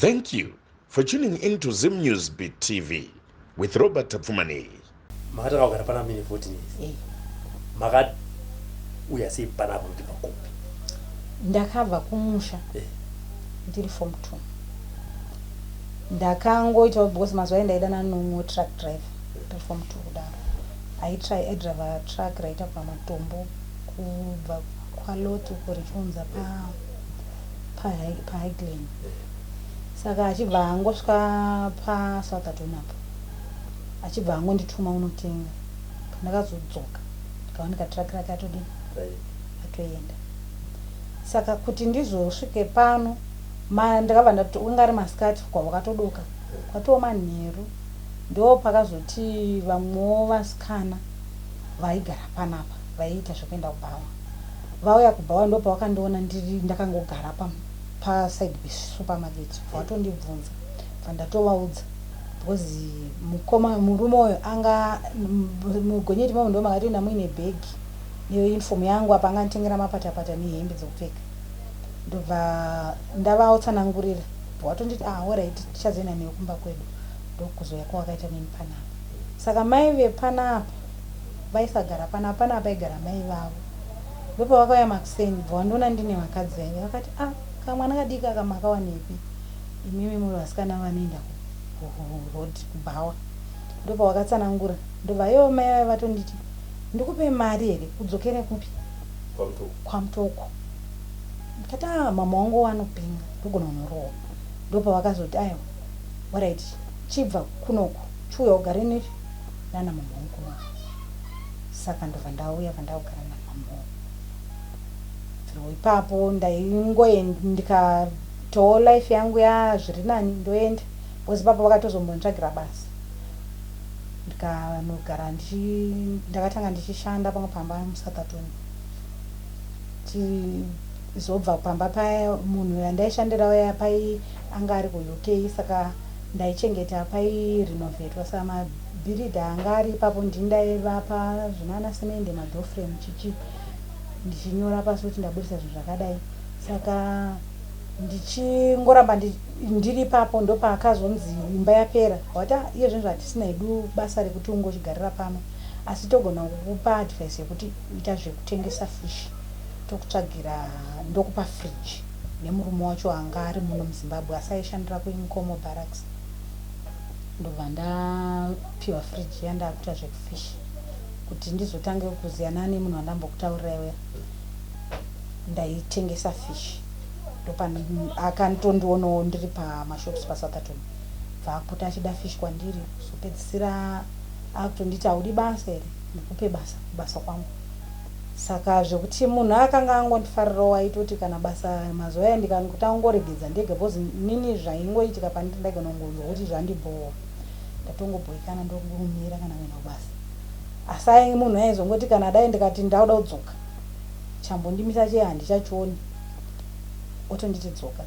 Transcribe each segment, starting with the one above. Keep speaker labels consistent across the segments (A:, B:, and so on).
A: Thank you for tuning in to Zim News Beat TV with Robert Tapfumaneyi.
B: Makatanga kugara pana mine 14 years.
C: Eh.
B: Makauya sei panapa muchibva kupi?
C: Ndakabva kumusha
B: Eh.
C: ndiri form 2. Ndakangoitawo because mazuva aye ndaidana nomumwe truck driver ndiri form 2 kudaro. Aitry aidriver truck raitakura matombo kubva kwaLot uko richiunza pa paHighglen. Saka achibva angosvika paSoutherton apo achibva angondituma unotenga. Pandakazodzoka ndikawanika truck rake atodini atoenda. Saka kuti ndizosvike pano ma ndakabva ndati anga ari masikati kwakatodoka kwatoo manheru ndopakazoti vamwewo vasikana vaigara panapa vaiita zvekuenda kubhawa Vauya kubhawa ndopavakandiona ndiri ndakangogara pa paside pesupermarket bva vatondibvunza bva ndatovaudza because mukoma murume uyo anga mugonyeti imomo ndomakatoenda muine bag neuniform yangu apa anga anditengera mapatapata nehembe dzekupfeka ndobva ndavautsanangurira bva vatonditi ah alright tichazoenda newe kumba kwedu ndokuzouya kwavakaita neni panapa saka mai vepanapa vaisagara panapa panapa paigara mai vavo ndopavakauya makuseni bva vandiona ndine vakadzi vaive vakati ah kamwana kadiki aka makawanepi imimi muri vasikana vanoenda kuroad kubhawa ndopavakatsanangura ndobva ivo mai vaive vatonditi ndikupe mari here udzokere kupi kwamutoko ndikati ah mama wangu wanopenga ndogona kunorohwa ndopavakazoti aiwa orit chibva kunoku chiuya ugare nechi nana mama wangu kunoku saka ndobva ndauya vandakugara namama wangu bviro ipapo ndaingoenda ndikatowo life yangu ya zviri nani ndoenda because ipapo vakatozombonditsvagira basa ndikanogara ndakatanga ndichishanda pamwe pamba muSoutherton tizobva pamba paya munhu yandaishandira uya pai anga ari kuUK saka Ndaichengeta pairenovetwa saka mabhiridha anga ari ipapo ndini ndaivapa zvinana semende madoor frame chichi ndichinyora pasi kuti ndabudisa zvinhu zvakadai saka ndichingoramba ndiri ipapo ndopaakazonzi imba yapera wati ah, iye zvinhu zvatisina hedu basa rekuti ungochigarira pano asi togona kukupa advice yekuti ita zvekutengesa fish tokutsvagira ndokupa fridge nemurume wacho anga ari muno muZimbabwe asi aishandira kuInkomo Barracks ndobva ndapiwa fridge iya ndakuita zvekufish kuti ndizotange kuziyana nemunhu wandambokutaurirai uya ndaitengesa fish ndopaakandondionawo ndiri pamashops paSoutherton bva akupota achida fish kwandiri zopedzisira akutonditi haudi basa here ndikupe basa kubasa kwangu Saka zvekuti munhu akanga angondifarirawo aitoti kana basa mazuva aya ndikangoregedza ndega because inini zvaingoitika pandiri ndaigona kungonzwa kuti zvandibhowa ndatongobhoikana ndongomira kana kuenda kubasa asi ai munhu aizongoti kana dai ndikati ndauda kudzoka chambondimisa chiya handichachioni otonditi dzoka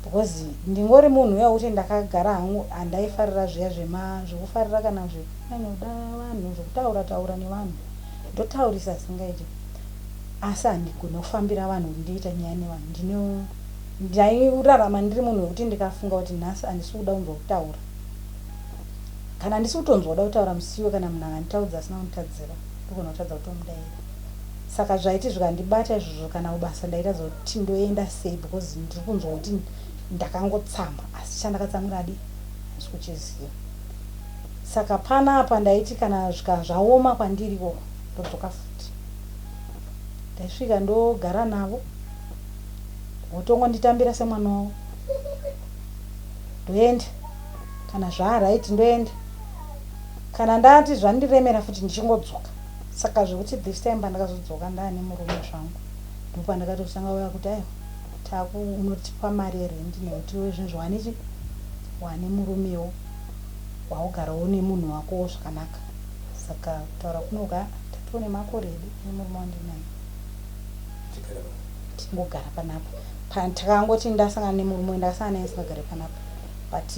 C: because ndingori munhu uya wekuti ndakagara hangu handaifarira zviya zvema zvekufarira kana zvekunyanyoda vanhu zvekutaura taura nevanhu Ndotaurisa zvisingaite asi handigone kufambira vanhu kuti ndoita nyaya nevanhu. Ndino ndairarama ndiri munhu wekuti ndikafunga kuti nhasi handisi kuda kunzwa kutaura kana handisi kutonzwa kuda kutaura musiwe kana munhu akanditaudza asina kunditadzira ndogona kutadza kutomudaira. Saka zvaiti zvikandibata izvozvo kana kubasa ndaitadza kuti ndoenda sei because ndiri kunzwa kuti ndakangotsamwa asi chandakatsamwira adi handisi kuchiziva. Saka panapa ndaiti kana zvika zvaoma kwandiri ikoko ndodzoka futi. Ndaisvika ndogara navo votongonditambira semwana wavo ndoenda kana zvaaright ndoenda kana ndati zvandiremera futi ndichingodzoka saka zvekuti this time pandakazodzoka ndaane murume zvangu ndopandakatotanga uya kuti aiwa taku unotipa mari yerendi nekuti iwe zvinhu zvawane chi wane murumewo waugarawo nemunhu wako zvakanaka saka kutaura kuno ka tatoo nemakore edu nemurume wandinaye tingogara panapa takangoti ndasangana nemurume ndakasangana naye singagare panapa but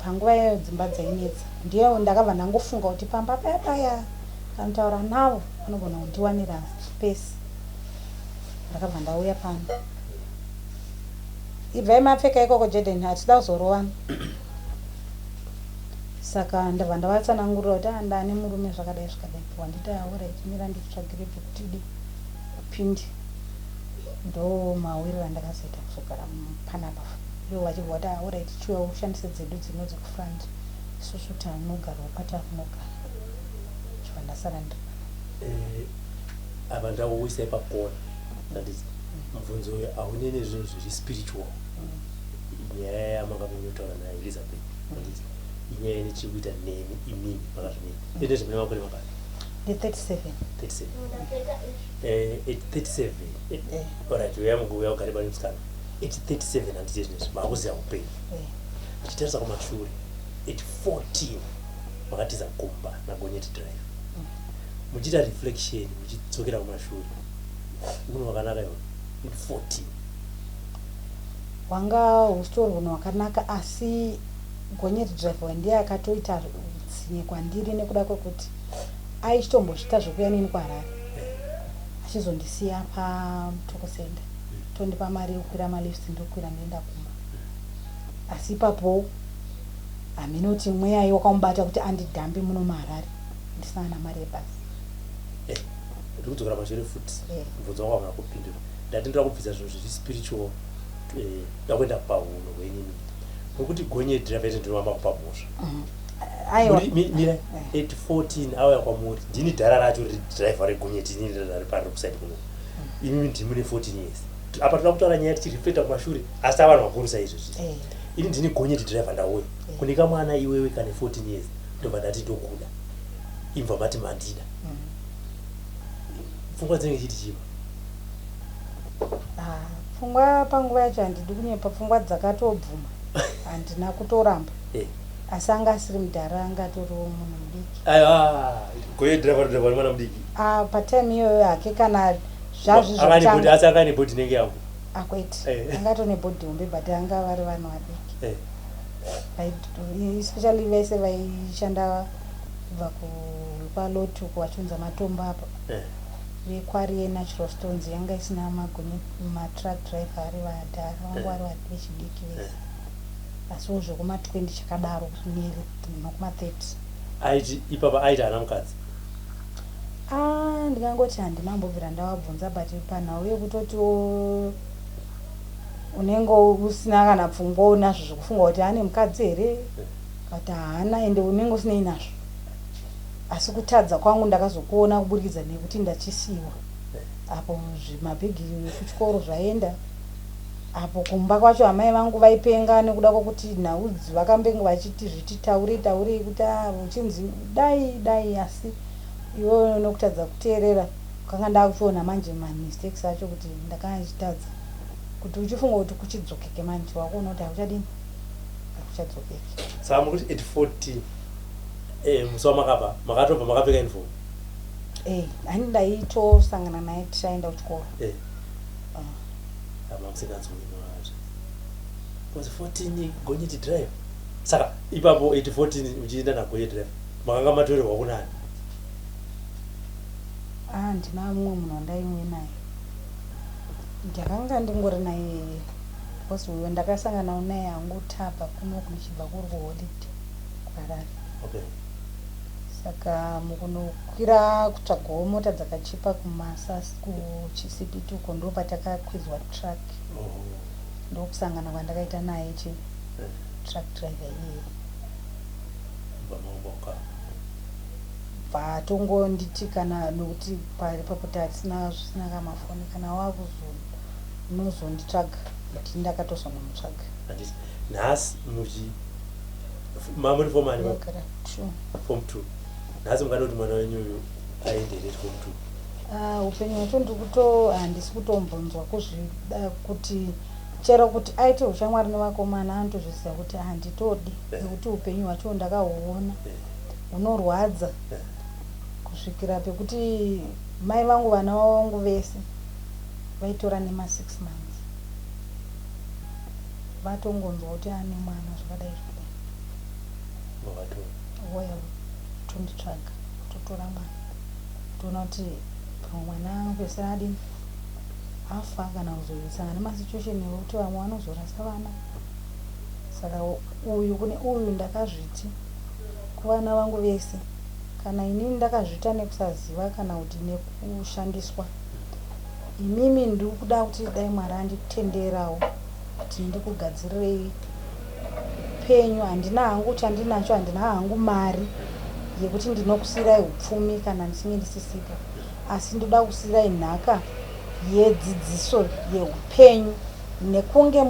C: panguva iyoyo dzimba dzainetsa ndiyo ndakabva ndangofunga kuti pamba paya paya kanotaura navo vanogona kundiwanira space ndakabva ndauya pano. Ibvai mapfeka ikoko Jaden, hatida kuzorovana. Saka ndabva ndavatsanangurira kuti ah, ndane murume zvakadai zvakadai. Wanditi alright, mira ndikutsvagire pekuti di upinde. Ndo mawiriro andakazoita kuzogara panapa. Ivo vachibva vati alright, chiuya ushandise dzedu dzino dzekufront, isusu tanogarawo kwatakunogara. Chibva ndasara ndiri
B: panapa. Apa ndakukuisai pakona, that is mubvunzo uyu haunei nezvinhu zviri spiritual. Nyaya yamanga munotaura naElizabeth, handiti? Inyaya ine chekuita nemi imimi makazvimira. Ine zvimune makore mangani?
C: Ndi 37.
B: 37. At 37. Alright, uya mukuuya ugare pane musikana. At 37, handiti? Zvinezvi maakuziva upenyu. Tichitarisa kumashure, at 14 makatiza kumba nagonyeti driver. Muchiita reflection, muchidzokera kumashure, unhu wakanaka iwe at 14?
C: Hwanga husitori hunhu hwakanaka, asi gonyeti driver ndiye akatoita utsinye kwandiri, nekuda kwekuti aichitombosvika zvekuuya neni kuHarare, achizondisiya paMutoko Center, tondipa mari yekukwira malifts, ndokwira ndoenda kumba. Asi ipapo hamene kuti mweyai wakamubata kuti andidhambe muno muHarare ndisina na mari yebhasi.
B: Ndiri kudzokera mashure futi. Mubvunzo wangu hauna kupindura. Ndati ndoda kubvisa zvinhu zviri spiritual, ndoda kuenda pahunhu hwenyu. Nokuti gonyeti driver ite ndinovamba kupa mhosva.
C: Aiwa.
B: Mira, at 14 auya kwamuri, ndini dhara racho riri driver regonyeti, inini rari pari kuside kuno. Imimi ndimi mune 14 years. Apa toda kutaura nyaya tichireflecta kumashure, asi avanhu vakuru saizvozvi. Ini ndini gonyeti driver, ndauya kune kamwana iwewe kane 14 years, ndobva ndati ndokuda, imva mati mandida. Pfungwa dzinenge chiti chiva?
C: Ah, pfungwa panguva yacho, handidi kunyepa, pfungwa dzakatobvuma, handina kutoramba. Asi anga asiri mudhara, anga atoriwo munhu mudiki.
B: Aiwa, gonyeti driver driver mwana mudiki.
C: Ah, patime iyoyo hake kana zvazvi
B: Anga ane body, asi anga ane body inenge yangu?
C: Akwete. Anga atone body hombe, but anga vari vanhu vadiki. Especially vese vaishanda kubva kwaloti uko vachiunza matombo apa. Vequarry yenatural stones yanga isina magonye matruck driver ari vadhara, vanga vari vechidiki vese, asiwo zvekuma20 chakadaro nokuma30.
B: Aiti ipapa aiti haana mukadzi?
C: Ah, ndingangoti handina mbobvira ndavabvunza, but panhau yekutotiwo unenge usina kana pfungwa unazvo zvekufunga kuti ane mukadzi here kati haana, ende unenge usinei nazvo. Asi kutadza kwangu ndakazokuona kuburikidza nekuti ndachisiyiwa apo zvimabhegi ekuchikoro zvaenda, apo kumba kwacho amai vangu vaipenga nekuda kwokuti nhau vakambenge vachiti zviti taurei taurei kuti ah, uchinzi dai dai, asi iwewe nokutadza kuteerera kanga ndakuchiona manje mamistakes acho kuti ndakanga ndichitadza, kuti uchifunga kuti kuchidzokeke, manje wakuona kuti hakuchadini, hakuchadzokeki.
B: Saka mukuti at 14, musi wamakabva makatobva makapfeka uniform?
C: Hani ndaitosangana naye tichaenda kuchikoro.
B: Ah. Mamusinganzwi was 14, gonyeti driver. Saka ipapo at 14 uchienda nagonyeti driver, makanga matorerwa kunani?
C: Ah, ndina mumwe munhu wandaimwe naye, ndakanga ndingori naye, because uyo ndakasangana naye hangu tabva kuno ndichibva kuri kuholiday kuHarare. Saka mukunokwira kutsvagawo mota dzakachipa kumasasi kuChisipiti uko, ndo patakakwidzwa truck. Ndokusangana kwandakaita naye chi truck driver iyeye.
B: Bva maumboka.
C: Bvatongonditi kana nokuti paripapo tatisina zvisina kamafoni, kana wakuzo unozonditsvaga, ndi ndakatozonomutsvaga.
B: Handiti nhasi muchi mamuri form ani?
C: Ndagara two.
B: Form two. Nhasi mungada kuti mwana wenyu uyu aende here form two?
C: Ah, upenyu hwacho ndikuto handisi kutombonzwa kuzvida kuti chero kuti aite ushamwari nevakomana, anotozviziva kuti handitodi, nekuti upenyu hwacho ndakahuona hunorwadza kusvikira pekuti mai vangu vana vangu vese vaitora nema6 months vatongonzwa kuti ane mwana zvakadai zvakadai.
B: Vakatora.
C: Voya tonditsvaga, totora mwana, toona kuti pamwe mwana pese adini. Afa kana kuzoisana nemasituation ekuti vamwe vanozorasa vana. Saka uyu kune uyu ndakazviti kuvana vangu vese, kana inini ndakazviita nekusaziva kana kuti nekushandiswa, imimi ndiri kuda kuti dai Mwari anditenderawo kuti ndikugadzirirei upenyu. Handina hangu chandinacho, handina hangu mari yekuti ndinokusiyirai upfumi kana ndichinge ndisisipo, asi ndoda kusiyirai nhaka yedzidziso yeupenyu nekunge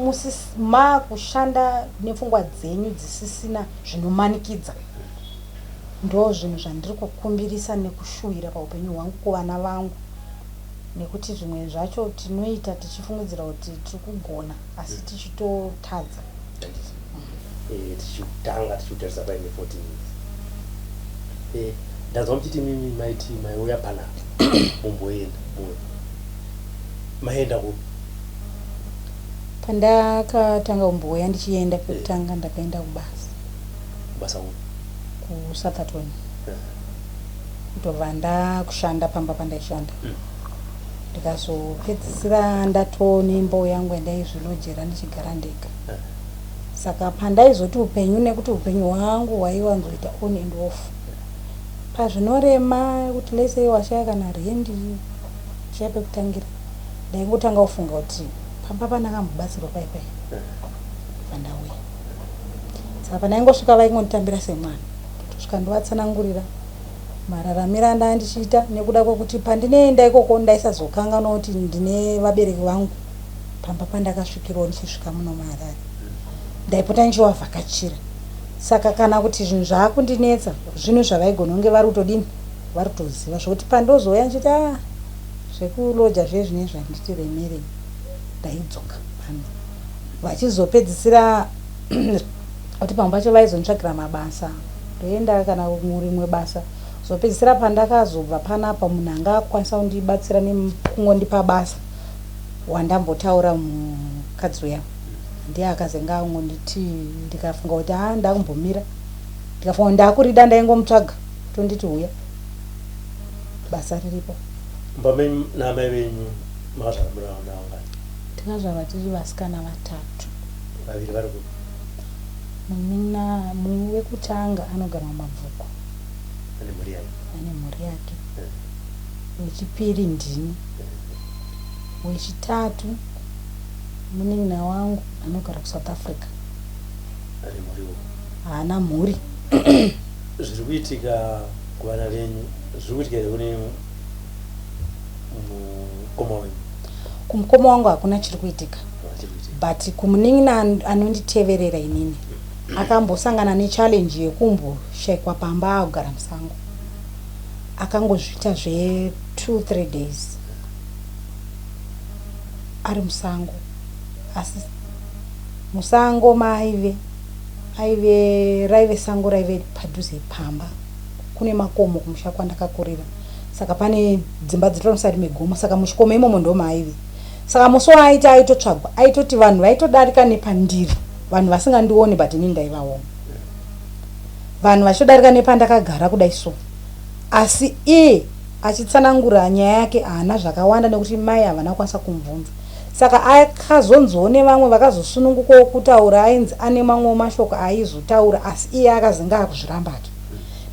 C: makushanda nepfungwa dzenyu dzisisina zvinomanikidza. Ndo zvinhu zvandiri kukumbirisa nekushuwira paupenyu hwangu kuvana vangu, nekuti zvimwe zvacho tinoita tichifungidzira kuti tiri kugona, asi tichitotadza.
B: Tichitanga tichikutarisa paine 14 years, ndanzwa muchiti mimi maiti maiuya panapa mumboenda muwe maenda kupi?
C: Pandakatanga kumbouya ndichienda pekutanga, ndakaenda kubasa.
B: Kubasa kupi?
C: KuSoutherton. Ndobva ndakushanda pamba pandaishanda. Ndikazopedzisira ndatone yangu yandaizvilojera ndichigara ndega. Saka pandaizoti upenyu, nekuti upenyu hwangu hwaiwanzoita on and off, pazvinorema kuti lese washaya kana rendi, washaya pekutangira, ndaingotanga kufunga kuti pamba pandakambobatsirwa pai pai pandauya. Saka pandaingosvika vaingonditambira semwana, tosvika ndovatsanangurira mararamiro andaa ndichiita, nekuda kwekuti pandinoenda ikoko ndaisazokanganwa kuti ndine vabereki vangu pamba pandakasvikirawo ndichisvika muno muHarare. Ndaipota ndichivavhakachira. Saka kana kuti zvinhu zvaakundinetsa, zvinhu zvavaigona kunge vari kutodini, vari kutoziva, zvokuti pandozouya ndichiti a zvekuloja zviye zvinenge zvanditi remerei, ndaidzoka pano. Vachizopedzisira kuti pamwe pacho vaizonditsvagira mabasa, ndoenda kana murimwe basa. Zopedzisira pandakazobva panapa, munhu anga akwanisa kundibatsira nekungondipa basa wandambotaura, mukadzi uya, ndiye akazenge angonditi. Ndikafunga kuti ha, ndakumbomira, ndikafunga kuti ndakurida, ndaingomutsvaga, tonditi huya, basa riripo.
B: Mumba menyu naamai venyu makazvara muri vana vangani?
C: Takazvarwa tiri vasikana vatatu.
B: Vaviri vari kupi?
C: Munin'ina wekutanga anogara muMabvuku.
B: Ane mhuri yake?
C: Ane mhuri yake. Wechipiri ndini. Wechitatu munin'ina wangu anogara kuSouth Africa.
B: Ane mhuriwo?
C: Haana mhuri.
B: Zviri kuitika kuvana venyu zviri kuitika here kune mukoma wenyu?
C: Kumukoma wangu hakuna chiri kuitika.
B: Chiri kuitika.
C: But kumunin'ina anonditeverera inini, akambosangana nechallenge yekumboshayikwa pamba, akugara musango. Akangozviita zve 2 3 days ari musango, asi musango maaive aive raive sango raive padhuze pamba. Kune makomo kumusha kwandakakurira, saka pane dzimba dziri pamusari megomo, saka muchikomo imomo ndo maaive. Saka musi waaiti aitotsvagwa, aitoti vanhu vaitodarika nepandiri, vanhu vasingandioni, but inini ndaivaona vanhu vachitodarika nepandakagara kudai so. Asi iye achitsanangura nyaya yake haana zvakawanda, nekuti mai havana kukwanisa kumubvunza. Saka akazonziwo nevamwe vakazosunungukawo kutaura, ainzi ane mamwewo mashoko aaizotaura, asi iye akazenge akuzvirambake,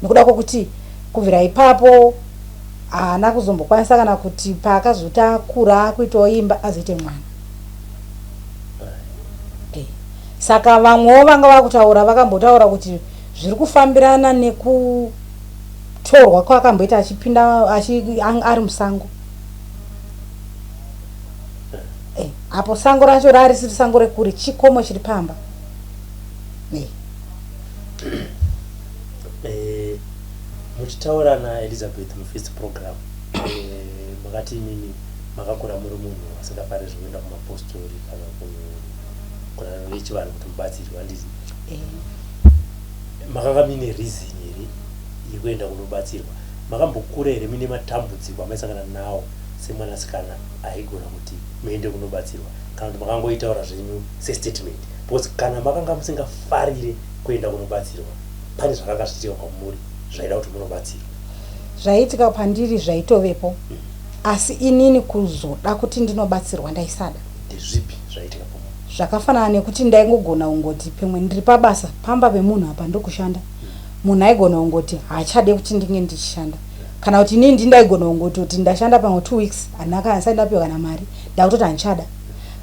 C: nekuda kwokuti kubvira ipapo haana kuzombokwanisa kana kuti paakazoti akura akuitawo imba azoite mwana. Saka vamwewo vanga vakutaura vakambotaura kuti zviri kufambirana nekutorwa kwaakamboita achipinda ari musango. Apo sango racho rarisiri sango rekure, chikomo chiri pamba.
B: Muchitaura naElizabeth mufirst program, makati imimi makakura muri munhu asingafari zvekuenda kumapostori kana kuna vechivanhu kuti mubatsirwe, handiti? Makanga muine reason here yekuenda kunobatsirwa? Makambokura here muine matambudziko amaisangana nawo semwanasikana aigona kuti muende kunobatsirwa, kana kuti makangoitaura zvenyu sestatement? Because kana makanga musingafarire kuenda kunobatsirwa, pane zvakanga zvichiitika kwamuri zvaida kuti munobatsirwa.
C: Zvaiitika pandiri zvaitovepo. Asi inini kuzoda kuti ndinobatsirwa ndaisada.
B: Ndezvipi zvaiitika pamuri?
C: Zvakafanana nekuti ndaingogona kungoti pamwe ndiri pabasa pamba pemunhu apa ndokushanda. Munhu aigona kungoti haachade kuti ndinge ndichishanda. Kana kuti inini ndini ndaigona kungototi ndashanda pamwe 2 weeks handina kana ndisati ndapiwa kana mari ndakutoti handichada.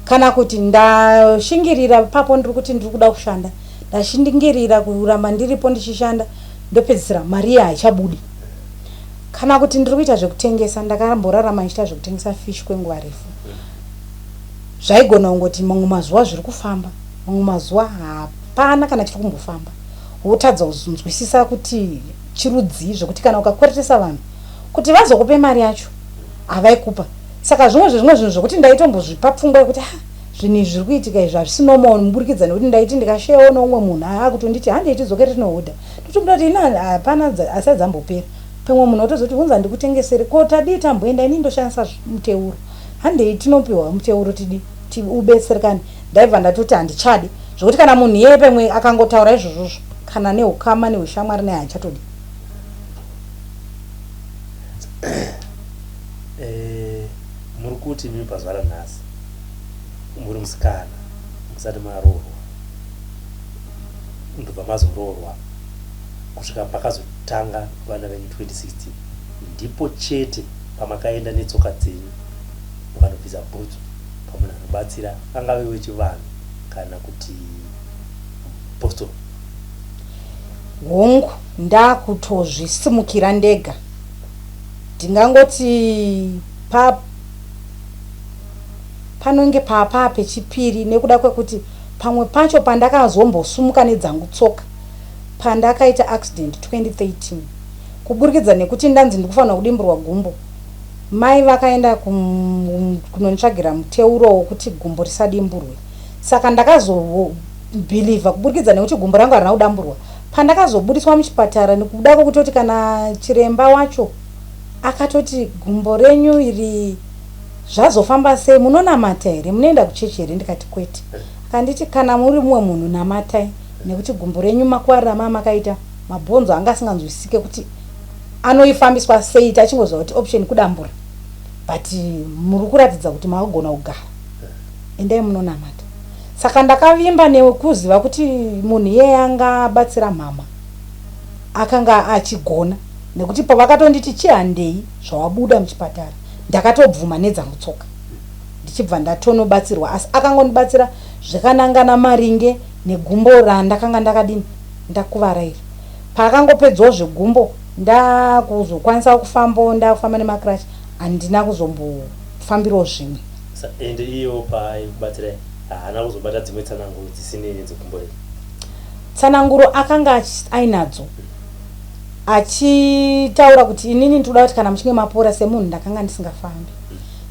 C: Kana kuti ndashingirira papo ndiri kuti ndiri kuda kushanda ndashingirira kuramba ndiripo ndichishanda ndopedzisira mari iya haichabudi. Kana kuti ndiri kuita zvekutengesa ndakamborarama ndichiita zvekutengesa fish kwenguva refu. Zvaigona kungoti mamwe mazuva zviri kufamba mamwe mazuva hapana kana chiri kumbofamba. Wotadza kuzonzwisisa kuti chirudzii zvekuti kana ukakweretesa vanhu kuti vazokupe mari yacho havaikupa. Saka zvimwe zvezvimwe zvinhu zvekuti ndaitombozvipa pfungwa yekuti ah zvinhu izvi zviri kuitika izvi hazvisi normal muburikidza nekuti ndaiti ndikasheyawo neumwe munhu akutonditi handei tidzokere tinohodha. Ndotomuda kuti ini hapana asati dzambopera. Pamwe munhu otozoti hunza ndikutengesere ko tadii tamboenda ini ndoshandisa muteuro handei tinopiwa muteuro tidi ubetserekane. Ndaibva ndatoti handichadi zvekuti kana munhu iyeye pamwe akangotaura izvozvozvo kana neukama neushamwari naye handichatodi.
B: Eh, muri kuti imi pazuva ranhasi muri musikana musati maroorwa ndobva mazoroorwa kusvika pakazotanga vana venyu 2016 ndipo chete pamakaenda netsoka dzenyu mukanobvisa bhutsu pamunhu anobatsira angave wechivanhu kana kuti mupostori.
C: Hongu ndakutozvisimukira ndega ndingangoti pa panonge papa pechipiri nekuda kwekuti pamwe pacho pandakazombosumuka nedzangu tsoka pandakaita accident 2013 kuburikidza nekuti ndanzi ndikufanirwa kudimburwa gumbo mai vakaenda kunonditsvagira muteuro wokuti gumbo risadimburwe saka ndakazobhilivha kuburikidza nekuti gumbo rangu harina kudamburwa pandakazobudiswa muchipatara nekuda kwekutoti kana chiremba wacho akatoti gumbo renyu iri zvazofamba sei munonamata here munoenda kuchechi here ndikati kwete akanditi kana muri mumwe munhu namatai nekuti gumbo renyu makuvarira maa makaita mabhonzo anga asinganzwisisike kuti anoifambiswa sei tachingoziva kuti option kudambura but muri kuratidza kuti makugona kugara endai munonamata saka ndakavimba nekuziva kuti munhu iyeye anga abatsira mhama akanga achigona nekuti pavakatonditi chihandei zvawabuda muchipatara ndakatobvuma nedzangu tsoka ndichibva ndatonobatsirwa asi akangondibatsira zvakanangana maringe negumbo randakanga ndakadini ndakuvara iri paakangopedzawo zvegumbo ndakuzokwanisa kufambawo ndakufamba nemacrash handina kuzombofambirawo zvimwe.
B: Ende iyewo paaikubatsirai haana kuzobata dzimwe tsananguro dzisinei nedzegumbo iri?
C: Tsananguro akanga ainadzo achitaura kuti inini ndinoda kuti kana muchinge mapora semunhu ndakanga ndisingafambi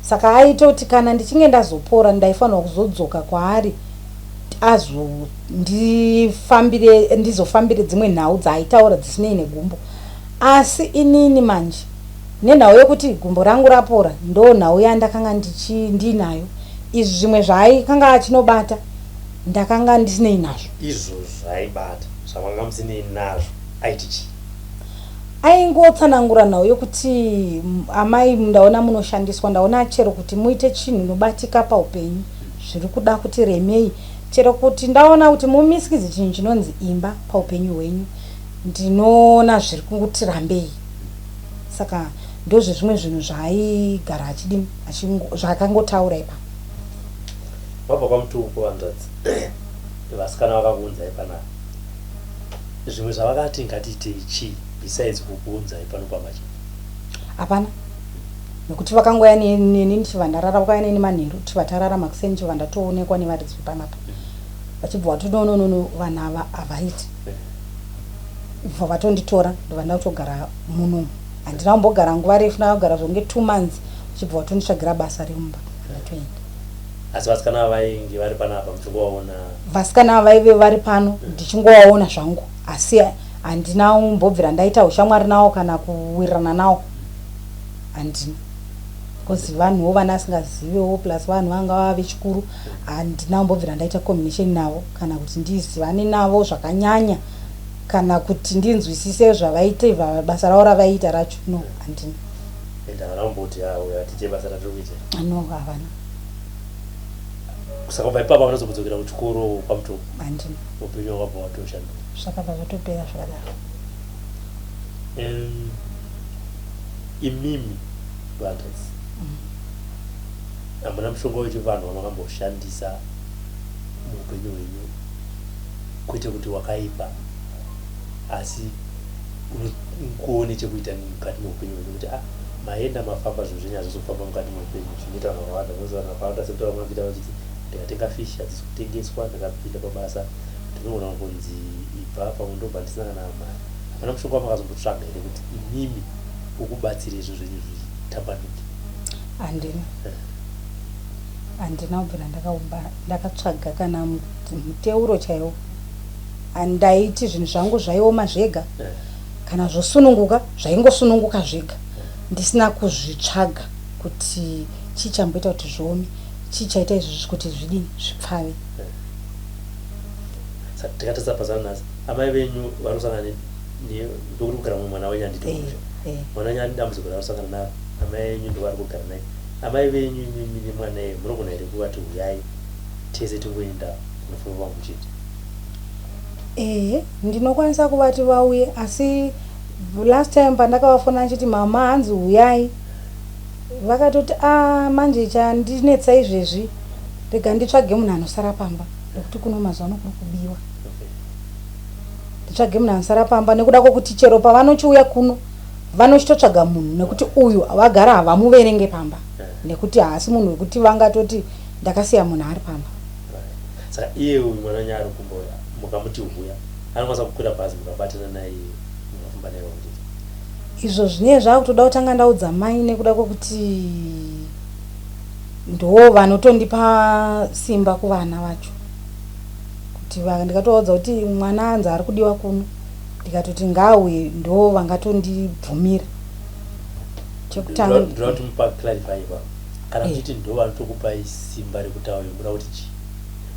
C: saka aitoti kana ndichinge ndazopora ndaifanirwa kuzodzoka kwaari azondifambire ndizofambire dzimwe nhau dzaaitaura dzisinei negumbo asi inini manje nenhau yekuti gumbo rangu rapora ndo nhau yandakanga ndiinayo izvi zvimwe zvaaikanga achinobata ndakanga ndisinei nazvo.
B: Izvo zvaaibata zvamanga musinei nazvo aiti chii?
C: Aingotsanangura nhau yokuti amai ndaona munoshandiswa ndaona chero kuti muite chinhu inobatika paupenyu zviri kuda kuti remei chero kuti ndaona kuti mumisikidze chinhu chinonzi imba paupenyu hwenyu ndinoona zviri kuti rambei saka ndozvezvimwe zvinhu zvaaigara achidini zvaakangotaura ipapo.
B: Mabva kwaMutupo hanzvadzi vasikana vakakuunzai panapa zvimwe zvavakati ngatiitei chii besides kukuunzai pano pamba chete?
C: Hapana nekuti vakangouya neni ndichibva ndarara vakauya neni manheru tichibva tarara makuseni ndichibva ndatoonekwa nevaridzi vepanapa vachibva vati no no no no vanhu ava havaiti bva vatonditora ndobva ndakutogara munomu handina kumbogara nguva refu ndakagara zvonge 2 months vachibva vatonditsvagira basa remumba ndatoenda.
B: Asi vasikana ava vainge vari panapa muchingovaona?
C: Vasikana ava vaive vari pano ndichingovaona zvangu asi handina kumbobvira ndaita ushamwari nawo kana kuwirirana nawo handina because vanhuwo vana asingazivewo plus vanhu vanga vava vechikuru handina kumbobvira ndaita combination navo kana kuti ndizivane navo zvakanyanya kana kuti ndinzwisise zvavaita basa ravo ravaiita racho no handina.
B: And havana kumboti auya tiite basa ratiri kuita?
C: No, havana.
B: Saka kubva ipapo vanozokudzokera kuchikoro kwaMutoko?
C: Handina.
B: Upenyu hwakabva watoshanduka?
C: Zvakabva zvatopera zvakadaro.
B: Imimi vanhukadzi, hamuna mushonga wechivanhu wamakamboshandisa muupenyu hwenyu, kwete kuti wakaipa, asi unokuone chekuita mukati meupenyu hwenyu, kuti ah, maenda mafamba, zvinhu zvenyu hazvisi kufamba mukati meupenyu, zvinoita vanhu vakawanda? Unoziva vanhu vakawanda, sekutaura kwamakuita vachiti ndikatenga fish hadzisi kutengeswa, ndakapinda pabasa ndinoona kunzi ibva pamwe, ndobva ndisina kana mari. Hapana mushonga wamakazombotsvaga here kuti imimi ukubatsire izvo zvenyu zvitambanuke?
C: Handina, handina kubvira ndakatsvaga kana muteuro chaiwo. Handaiti zvinhu zvangu zvaioma zvega, kana zvosununguka zvaingosununguka zvega, ndisina kuzvitsvaga kuti chii chamboita kuti zviome, chii chaita izvozvi kuti zvidini, zvipfave.
B: Saka tikatarisa pazana nhasi, amai venyu vari kusangana ndokuti kugara mumwe mwana wenyu, handiti? Kumusha mwana wenyu ane dambudziko raari kusangana naro, amai venyu ndo vari kugara naye. Amai venyu, imimi nemwana iye, munogona here kuvati huyai tese tingoenda kunofamba pamwe chete?
C: Ehe, ndinokwanisa kuvati vauye, asi last time pandakavafona ndichiti mama hanzi huyai, vakatoti a manje chandinetsa izvezvi, rega nditsvage munhu anosara pamba, nekuti kuno mazuva ano kuri kubiwa. Nditsvage munhu anosara pamba nekuda kwokuti chero pavanochiuya kuno vanochitotsvaga munhu, nekuti uyu vagara havamuverenge pamba, nekuti haasi munhu wekuti vangatoti ndakasiya munhu ari pamba.
B: Right. Saka iye uyu mwana wenyu ari kumba uyu, mukamuti huya, anokwanisa kukwira bhazi mukabatana naye, mukafamba naye pamwe chete?
C: Izvo zvinenge zvakutoda kutanga ndaudza mai, nekuda kwekuti ndo vanotondipa simba kuvana vacho, kuti ndikatovaudza kuti mwana anzi ari kudiwa kuno, ndikatoti ngauye, ndo vangatondibvumira chekutanga.
B: Ndoda kuti mupa clarify ipapo. Kana muchiti ndo vanotokupai simba rekuti auye, muda kuti chii?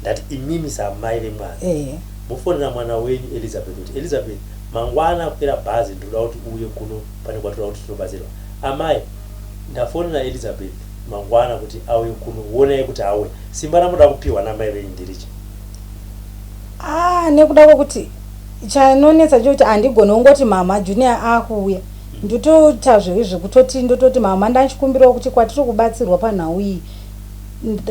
B: Ndati imimi samai vemwana mofonera mwana wenyu Elizabeth kuti, "Elizabeth, mangwana kwira bhazi, ndinoda kuti uuye kuno, pane kwatoda kuti tinobatsirwa." Amai, ndafonera Elizabeth mangwana kuti auye kuno, onai kuti auye. Simba ramunoda kupiwa namai venyu ndirichi?
C: Ah, nekuda kwekuti chanonetsa chekuti handigoni kungoti mama, Junior akuuya. Ndotoita zvekutoti ndototi mama, ndachikumbirawo kuti kwatiri kubatsirwa panhau iyi,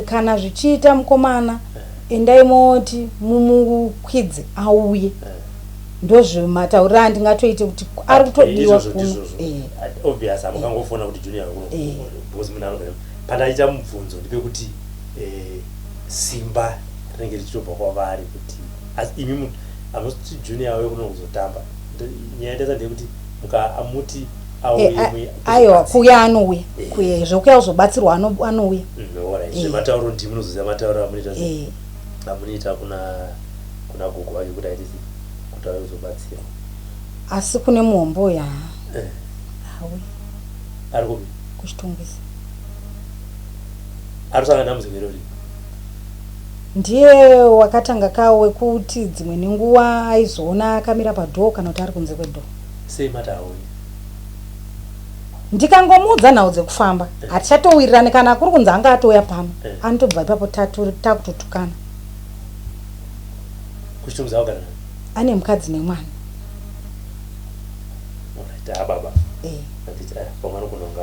C: kana zvichiita mukomana endai moti mumukwidze auye. Ndozvematauriro andingatoite kuti ari kutodiwa
B: Izvozvo
C: kuno.
B: Ndizvozvo. Obvious, hamukangofona kuti Junior kuno, because munhu anogara pandaita mubvunzo ndepekuti simba rinenge richitobva kwavari kuti, asi imi hamusi Junior auye kuno kuzotamba. Nyaya yataisa ndeyekuti mukamuti auye
C: Aiwa, kuuya anouya. Kuuya, zvekuya kuzobatsirwa anouya.
B: Alright. Zvematauro ndimi munozoziva matauro amunoita amunoita kuna gogo vake kuti aite sei, kuti auye kuzobatsirwa.
C: Asi kune muhombo ya auya.
B: Ari kupi?
C: KuChitungwiza.
B: Ari kusangana dambudziko irori?
C: Ndiye wakatanga kawo wekuti dzimwe nenguva aizoona akamira padoor kana kuti ari kunze kwedoor.
B: Sei mati auye?
C: Ndikangomuudza nhau dzekufamba, hatichatowirirani. Kana kuri kunzi anga atouya pano, anotobva ipapo takutotukana.
B: KuChitungwiza akugara nani?
C: Ane mukadzi nemwana.
B: Alright, ah baba. Handiti pamwe anogona kunge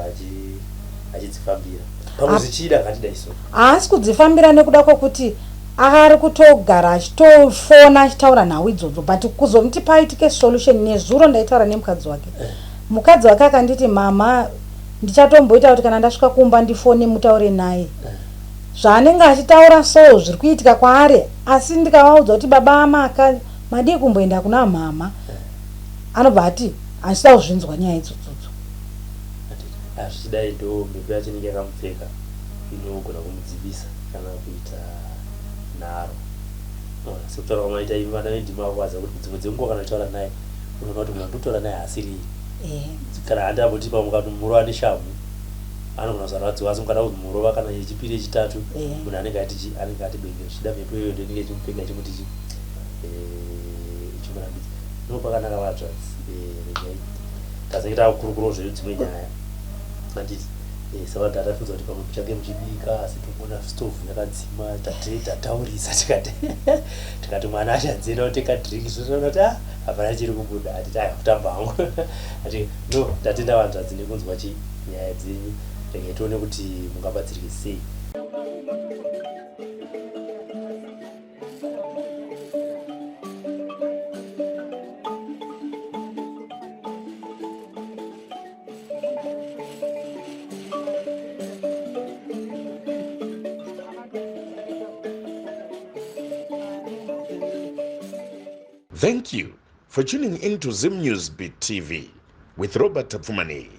B: achidzifambira pamwe, zvichida ngatidai so.
C: Haasi kudzifambira nekuda kwekuti ari kutogara achitofona achitaura nhau idzodzo, but kuzomuti paitike solution, nezuro ndaitaura nemukadzi wake. Mukadzi wake akanditi, "Mama, ndichatomboita kuti kana ndasvika kumba ndifone mutaure naye." Zvaanenge achitaura so zviri kuitika kwaari, asi ndikavaudza kuti baba maka madii kumboenda kuna mama, anobva ati handisida kuzvinzwa nyaya idzodzodzo.
B: Handiti zvichidai ndo mhepo yacho inenge yakamupfeka inogona kumudzivisa kana kuita nharo. Ona, sekutaura kwamaita imi vana vendima vakwadza kuti dzimwe dzenguva kana uchitaura naye unoona kuti munhu andikutotaura naye haasiri kana handi amboti pamwe mukatomurova neshamhu anogona kusarwadziwa, asi mukada kuzomurova kana yechipiri, yechitatu, munhu anenge ati chi anenge ati benge. Zvichida mhepo iyoyo ndo inenge ichimupfeka, ichimuti chi ichimurambidza. No, pakanaka vatsvadzi. Regai tazenge takukurukurawo zvedu dzimwe nyaya. Handiti savanhu tatafunza kuti pamwe muchange muchibika, asi toona stove yakadzima. Tataurisa, tikati tikati mwana achadzenda kutenga drink, totoona kuti ah, hapana chiri kubuda. Hatiti aya kutamba hangu ati no. Tatenda vanzvadzi nekunzwa chi nyaya dzenyu. Regai tione kuti mungabatsirike sei.
A: Thank you for tuning in to Zim News Beat TV with Robert Tafumani.